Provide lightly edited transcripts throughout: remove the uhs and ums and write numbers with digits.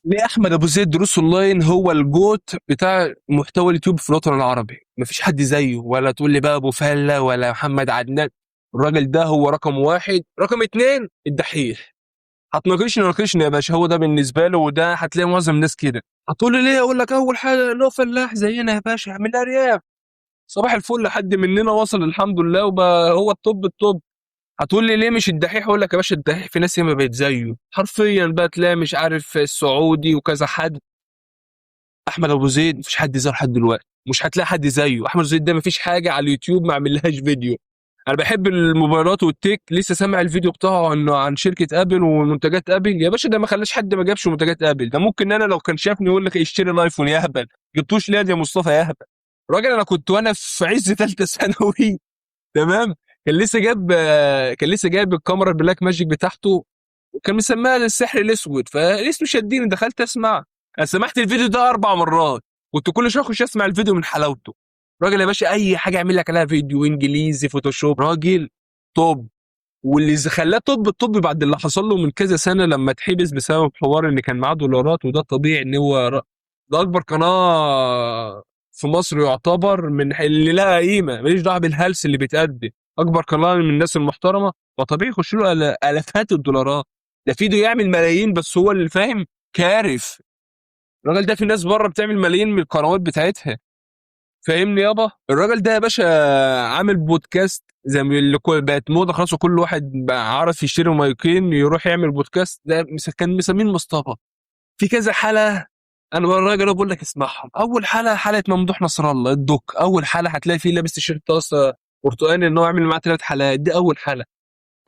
ليه احمد ابو زيد دروس اونلاين هو ال GOAT بتاع محتوى اليوتيوب في الوطن العربي؟ مفيش حد زيه، ولا تقول لي بقى ابو فله ولا محمد عدنان. الراجل ده هو رقم واحد. رقم اتنين الدحيح. هتناقشني ناقشني يا باشا، هو ده بالنسبة له، وده هتلاقي معظم الناس كده. هتقول لي ليه؟ اقول لك اول حاجة اللي هو فلاح زينا يا باشا، من الارياف، صباح الفل، حد مننا وصل الحمد لله وبقى هو ال top ال top. هتقول لي ليه مش الدحيح؟ اقول لك يا باشا الدحيح في ناس ياما بقت زيه حرفيا بقى، تلاقي مش عارف السعودي وكذا حد. احمد ابو زيد مفيش حد زيه لحد دلوقتي، مش هتلاقي حد زيه. احمد ابو زيد ده مفيش حاجة على اليوتيوب ما عملهاش فيديو. انا بحب الموبايلات وال tech، لسه سامع الفيديو بتاعه عنه عن شركة ابل ومنتجات ابل. يا باشا ده ما خلاش حد ما جابش منتجات ابل. ده ممكن انا لو كان شافني يقول لك اشتري الايفون يا هبل، جبتوش ليه يا مصطفى يا هبل؟ راجل انا كنت وانا في عز ثالثة ثانوي، تمام، كان لسه جايب الكاميرا ال Blackmagic بتاعته، وكان مسميها السحر الاسود، فالاسم شدني، دخلت اسمع. انا سمعت الفيديو ده 4 مرات، كنت كل شوية اخش اسمع الفيديو من حلاوته. راجل يا باشا اي حاجة يعمل لك عليها فيديو، انجليزي، فوتوشوب، راجل top. واللي خلاه top ال top بعد اللي حصل له من كذا سنة لما اتحبس بسبب حوار ان كان معاه دولارات، وده طبيعي ان هو ده اكبر قناة في مصر يعتبر، من اللي لها قيمة، ماليش دعوه بالهلس اللي بيتقدم، اكبر قناة من الناس المحترمة، فطبيعي يخش له الافات الدولارات. ده فيديو يعمل ملايين، بس هو اللي فاهم كارف. الراجل ده في ناس بره بتعمل ملايين من القنوات بتاعتها، فاهمني يابا؟ الراجل ده يا باشا عامل بودكاست زي ما اللي بقت موضة خلاص، وكل واحد بقى عارف يشتري مايكين يروح يعمل بودكاست. ده كان مسمين مصطفى في كذا حلقة. انا بقى الراجل بقول لك اسمعهم. اول حلقة حلقة ممدوح نصر الله الدك، اول حلقة هتلاقي فيه لابس تيشيرت اصلا برتقاني، ان هو عامل معاه 3 حلقات. دي اول حلقة،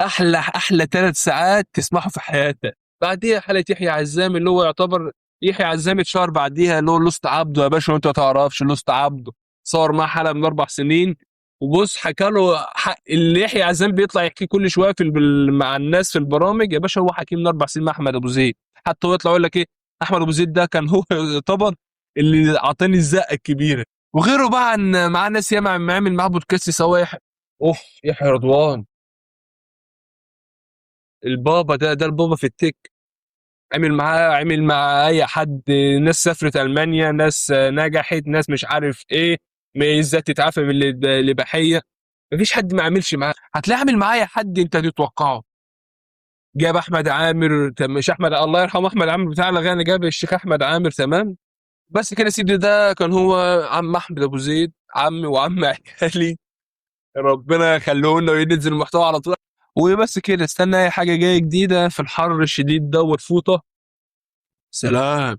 احلى 3 ساعات تسمعه في حياتك. بعديها حلقة يحيى عزام، اللي هو يعتبر يحيى عزام اتشهر بعديها، اللي هو لوست عبده يا باشا، وانت ما تعرفش لوست عبده، صور معاه حلقة من 4 سنين، وبص حكى له اللي يحيى عزام بيطلع يحكي كل شوية في مع الناس في البرامج يا باشا، هو حكيه من 4 سنين مع احمد ابو زيد. حتى هو يطلع يقول لك ايه، احمد ابو زيد ده كان هو يعتبر اللي عطاني الزقه الكبيرة. وغيره بقى عن معاه ناس ياما عامل معاه بودكاست سوا. اوف يحيى رضوان البابا ده البابا في ال tech، عمل معاه، عمل مع اي حد، ناس سافرت المانيا، ناس نجحت، ناس مش عارف ايه، ازاي تتعافى من الاباحية، مفيش حد ما عملش معاه. هتلاقي عامل معايا حد انت تتوقعه. جاب احمد عامر، مش احمد الله يرحمه احمد عامر بتاع الاغاني، جاب الشيخ احمد عامر، تمام. بس كده يا سيدي، ده كان هو عم احمد ابو زيد، عمي وعم عيالي، ربنا يخليه لنا وينزل المحتوى على طول. وبس كده، استنى اي حاجة جاية جديدة في الحر الشديد ده والفوطه. سلام.